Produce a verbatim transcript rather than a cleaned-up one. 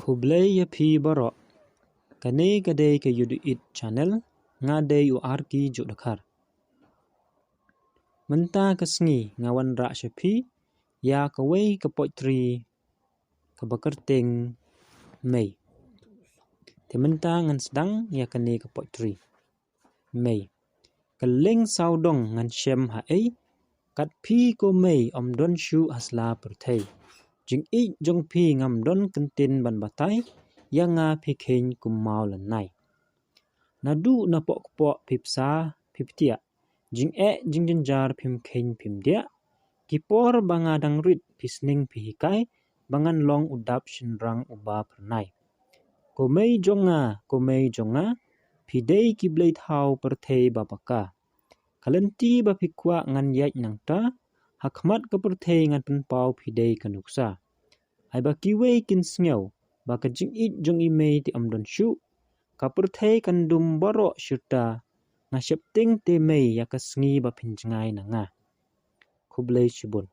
Khublei ïa phi baroh. Kane ka dei ka Yuduit Channel, nga dei u Arki Jukdkhar. Mynta ka sngi nga wanrah sha phi ïa kawei ka poetry kaba kyrteng Mei. Te mynta ngan sdang ïa kane ka poetry. Mei. Kylleng sawdong ngan shem ha ei, kat phi ko Mei ym don shuh ha sla pyrthei. Jingïeit jong phi ngam don kyntien ban batai, ïa nga phi kheiñ kum maw lynnai. Naduh na poh kpoh phi bsa phi btiah, jingeh jingjynjar phim kheiñ phim diah. Ki por ba nga dang rit phi sneng phi hikai, ba ngan long u dap shynrang uba phyrnai. Ko Mei jong nga, ko Mei jong nga, phi dei ki blei thaw pyrthei ba paka. Ka lynti ba phi kwah ngan ïaid nangta, ha khmat ka pyrthei ngan pynpaw phi dei ka nuksa. Haba kiwei kin sngew ba ka jingïeit jong i Mei te ym don shuh, ka pyrthei kan dum baroh shirta. Nga sheptieng te Mei ïa ka sngi ba phin jngai na nga. Khublei shibun.